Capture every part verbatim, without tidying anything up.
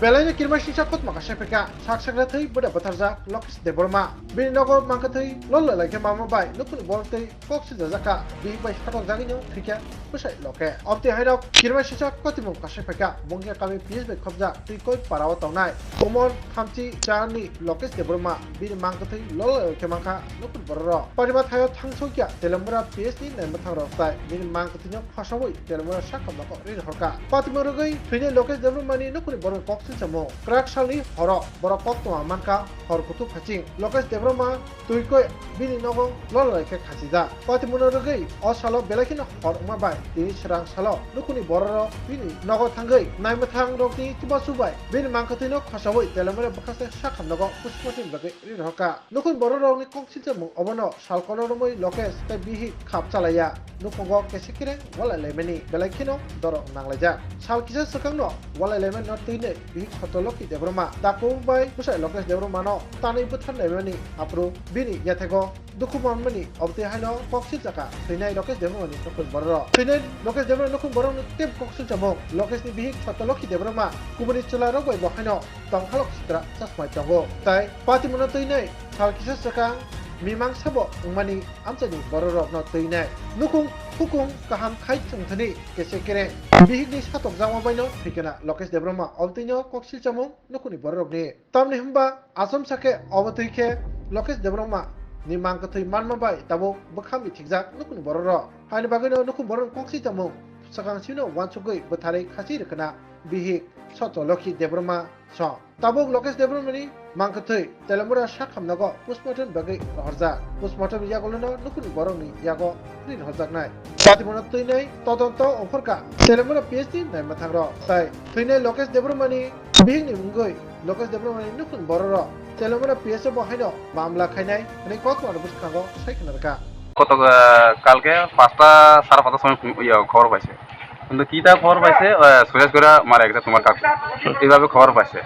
Belaino kirima singsa kotma kasai phaikha, sak sakra thwi bwda bwtharjak Lokesh Debbarma. Bini nogo mangkha thwi lol lai khe mama bai nukhungni borok twi kok siljajak kha, bihik bai satok jagwino thwikha bwsai Lokesh. Obtwi haino kirima singsa kotimung kasai phaikha, bungkhe kami P S bai khopjak twi koi parao tongnai Komor Khamchi Charni Lokesh Debbarma bini mangkha thwi lol lai khe mankha nukhungni borok rok. Parima thaio thangsokya Telembura P S ni naimwthang rok tai bini mangkha thwino khosaui Telembura sakhamno kok rini horkha. Patimung rwgwi thwinai Lokesh Debbarmani nukhungni borok kok silchamung. Kwrak salni horo borok koktwma mankha hor kuthuk haching. Lokesh Debbarma twi koi bini nogo lol lai khe khachijak. Patimungno rwgwi o salo belai kheno hor wngma bai tini swrang salo nukhungni bororok bini nogo thangwi naimwthang rokni chubachu bai bini mangkha thwino khosaui Telembura bwkhaste sakhamnogo postmortem bagwi rini horkha. Nukhungni bororokni kok silchamung obono sal kotor romwi Lokesh tei bihik khap chalaiya. Nukhungo kese kereng walai laimani belai kheno dorok nanglaijak. Sal kisa swkangno walai laimani no twinai bihik Sotoloki Debbarma takung bai bwsai Lokesh Debbarmano tanwi bwthar laimani aphuru bini yathego dukhu manmani obtwi haino kok silchakha thwinai Lokesh Debbarmani nukhungni bororok. Thwinai Lokesh Debbarma nukhungni borokni tei kok silchamung Lokeshni bihik Sotoloki Debbarma kubuni chwlarok bai bo haino tongkhalok sitra chasmai tongo. Tai patimungno twinai sal kisa swkang mimang sabo wngmani amchaini bororokno twinai. Nukhung hukung kaham khai chwngthani kese kereng. Bihikni satokjakma baino thwikena Lokesh Debbarma obtwino kok silchamung nukhungni bororokni. Tamni hwnba achomsa khe obo twi khe Lokesh Debbarma ni mangkwthwi manma bai tabuk bwkha mithikjak nukhungni bororok. Haini bagwino nukhung bororok kok silchamung swkang sino uansugwi bwtharwi khasi rwkhwna bihik Sotoloki Debbarma song. Tabuk Lokesh Debbarmani mangkwthwi Telembura sakhamnogo postmortem bagwi rohorjak. Postmortem yagulono nukhungni borokni yago rini horjaknai. Patimungno twinai todonto ongkhorkha Telembura P S ni naimwthangrok. Tai thwinai Lokesh Debbarmani bihikni wngwi Lokesh Debbarmani nukhungni bororok Telembura P S o bo haino mamla khainai hwnwi koktwmani bwskango sai khna rwkha. গত, আহ, কালকে পাঁচটা, সাড়ে পাঁচটার সময় ফোন, ইয়ে, খবর পাইছে। কিন্তু কিতা খবর পাইছে, আহ, সুরেশ করে মারা গেছে তোমার কাকু, এইভাবে খবর পাইছে।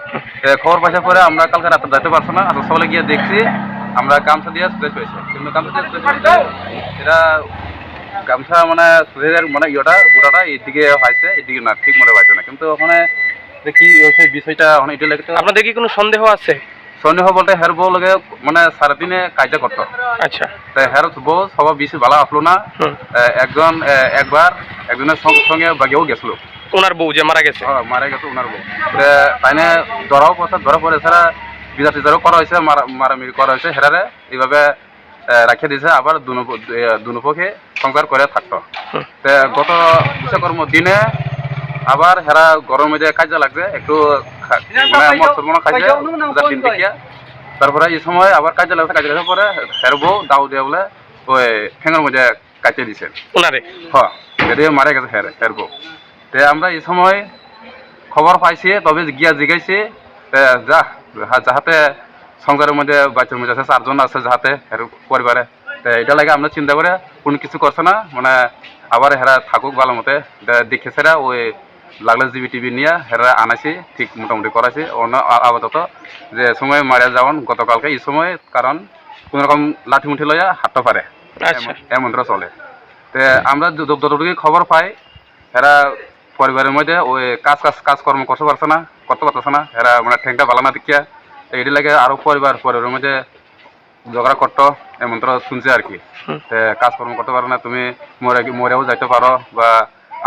এ, খবর পাইছে পরে আমরা কালকে রাতে যাইতে পারছি না, আজকে সকালে গিয়ে দেখছি আমরা গামছা দিয়ে সুরেশ হয়েছে, কিন্তু গামছা দিয়ে সুরেশ হয়েছে, এটা গামছা মানে সুরেশের মানে ইয়েটা গোটাটা এইদিকে হয়েছে, এইদিকে না, ঠিক মতো হয়েছে না। কিন্তু ওখানে যে কি হয়েছে বিষয়টা, ওখানে এটা লেগে তো আপনাদের কি কোনো সন্দেহ আছে? সন্দেহ বলতে হের বউ লগে মানে সারাদিনে কাজে করতো। আচ্ছা। তাই হের বউ স্বভাব বেশি ভালো আসলো না। হুম। এ, একজন, এ, একবার একজনের সঙ্গে, সঙ্গে বাগেও গেছিল। ওনার বউ যে মারা গেছে? হ্যাঁ, মারা গেছে ওনার বউ। তে তাইনে ধরাও পড়ছে, ধরা পড়ে ছাড়া বিচার টিচারও করা হয়েছে, মারা-, মারামারি করা হয়েছে হেরারে। এইভাবে, এ, রাখিয়ে দিয়েছে। আবার দুনো-, এ, দুনো পক্ষে সংসার করে থাকতো। হুম। তে গত বিশ্বকর্ম দিনে আবার হেরা ঘরের মধ্যে কাজে লাগছে, একটু খা-, মানে মদ সরবরাহ খাইছে, পূজা দিন দেখিয়া। তারপরে এই সময় আবার কাজে লাগছে, কাজে লাগার পরে হের বউ দাও দিয়ে বলে ওই ঠেঙের মধ্যে কাটিয়ে দিছে। ওনারে? হ্যাঁ, এটা মারা গেছে হের, হের বউ। তে আমরা এই সময় খবর পাইছি, তবে গিয়া জিগাইছি, তে যা, হা-, যাহাতে সংসারের মধ্যে বাচ্চার মধ্যে আছে, চারজন আছে, যাহাতে হের পরিবারে। তে এটা লাগে আমরা চিন্তা করে কোনো কিছু করছে না, মানে আবার হেরা থাকুক ভালো মতে। তে দেখে সেরা ওই লাগলে জিবি টিভি নিয়ে হেরা আনাইছি, ঠিক মোটামুটি করাইছি। অন্য আ-, আপাতত যে সময় মারা যাওয়ান গতকালকে এই সময়, কারণ কোনো রকম লাঠি মুঠি লইয়া হাঁটতে পারে, আচ্ছা। এমন, এমন ধরে চলে। তে আমরা যত-, যতটুকু খবর পাই, এরা পরিবারের মধ্যে ওই কাজ, কাজ, কাজকর্ম করতে পারছে না, করতে পারতেছে না। এরা মানে ঠেংটা ভালো না দেখিয়া, তো এটি লাগে আরো পরিবার, পরিবারের মধ্যে ঝগড়া করতো, এমন তো শুনছি আর কি। হুম। তে কাজকর্ম করতে পারো না, তুমি মরে গি-, মরেও যাইতে পারো, বা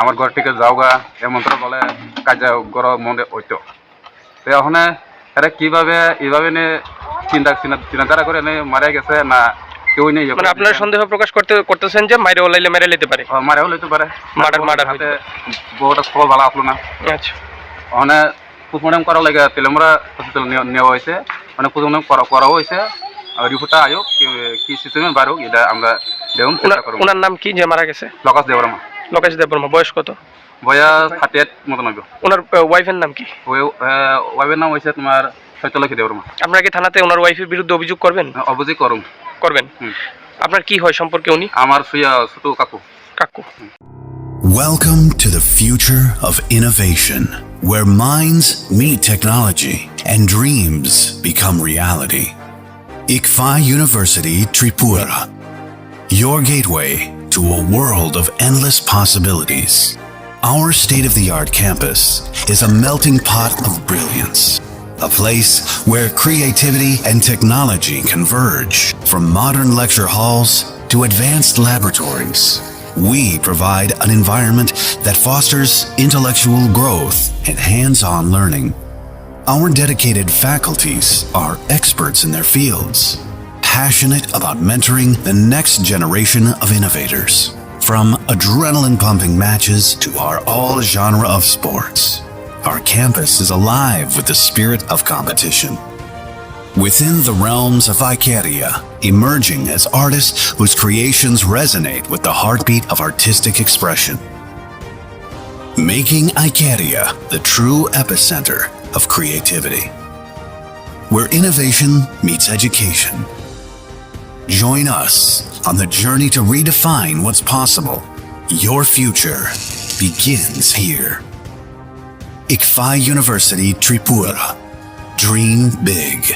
আমার ঘর থেকে যাও গা, এমন তো বলে কাজে গরম মনে হইতো। তো ওখানে এরা কিভাবে এইভাবে নিয়ে চিন্তা, চিন্তা, চিন্তাধারা করে নিয়ে মারা গেছে না কেউ নেই, মানে আপনারা সন্দেহ প্রকাশ করতে, করতেছেন যে মাইরে ওলাইলে মেরে নিতে পারে? ও, মারাও লইতে পারে। মার্ডার, মার্ডার হইতে পারে। বউটা খবর ভালো আসলো না। আচ্ছা। ওখানে পোস্টমর্টম করার লাগে তেলেমুরা হসপিটাল নেওয়া, নেওয়া হয়েছে, মানে পোস্টমর্টম করা, করা হয়েছে। আর রিপোর্টটা আয়োগ কি, কি সিস্টেমে বার হোক, এটা আমরা দেখুন, চেষ্টা ওনার, করবো। ওনার নাম কি যে মারা গেছে? লকেশ দেববর্মা। লকেশ দেববর্মা, বয়স কত? বয়স থার্টি এইট মতন হইব। ওনার, আহ, ওয়াইফের নাম কি? ওই, আহ, ওয়াইফের নাম হয়েছে তোমার সত্যলক্ষ্মী দেববর্মা। আপনারা কি থানাতে ওনার ওয়াইফের বিরুদ্ধে অভিযোগ করবেন? হ্যাঁ, অভিযোগ করুন। করবেন? হুম। আপনার কি হয় সম্পর্কে উনি? আমার সুয়া ছোট কাকু। কাকু। Welcome to the future of innovation, where minds meet technology and dreams become reality. ICFAI University Tripura, your gateway to a world of endless possibilities. Our state of the art campus is a melting pot of brilliance, a place where creativity and technology converge. From modern lecture halls to advanced laboratories, we provide an environment that fosters intellectual growth and hands on learning. Our dedicated faculties are experts in their fields, passionate about mentoring the next generation of innovators. From adrenaline pumping matches to our all genre of sports, our campus is alive with the spirit of competition. Within the realms of Icaria, emerging as artists whose creations resonate with the heartbeat of artistic expression. Making Icaria the true epicenter of creativity, where innovation meets education. Join us on the journey to redefine what's possible. Your future begins here. Ikfai University Tripura. Dream big.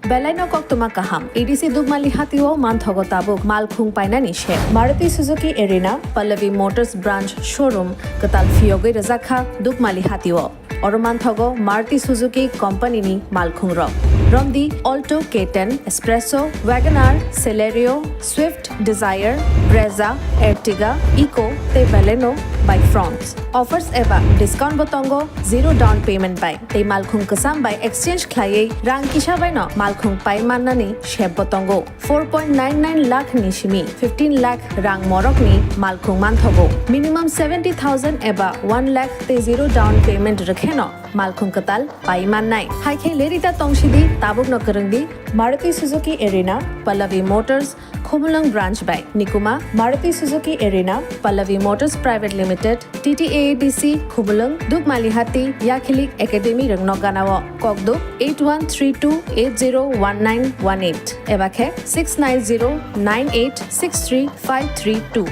Belai no koktwma kaham. A D C Dukmali hatio manthogo tabuk malkhung painani se. Maruti Suzuki Arena, Pallavi Motors Branch Showroom kwtal phiyogwi rwjakha Dukmali hatio. Oro manthogo Maruti Suzuki Company ni malkhung rok. Romdi Alto, K ten, Espresso, Wagon R, Celerio, Swift, Dzire, Brezza, Ertiga, Eeco tei Baleno by Fronx. Offers eba discount bo tongo zero down payment bai tei malkhung kwcham bai exchange khlaiwi rang kisa bai no malkhung pai mannani sep bo tongo. Four point nine nine lakh ni simi fifteen lakh rang morok ni malkhung manthogo. Minimum seventy thousand eba one lakh tei zero down payment rwkheno malkhung kwtal pai mannai. Hai khe lerita tongsidi, tabukno kwrwngdi Maruti Suzuki Arena, Pallavi Motors, Khumulwng Branch bai. Nikuma, Maruti Suzuki Arena, Pallavi Motors Private Limited, T T A A D C, Khumulwng, Dukmalihati, Yakhilik Academy rwngno ganao. Kokduk eight one three two eight zero one nine one eight eba khe six nine zero nine eight six three five three two.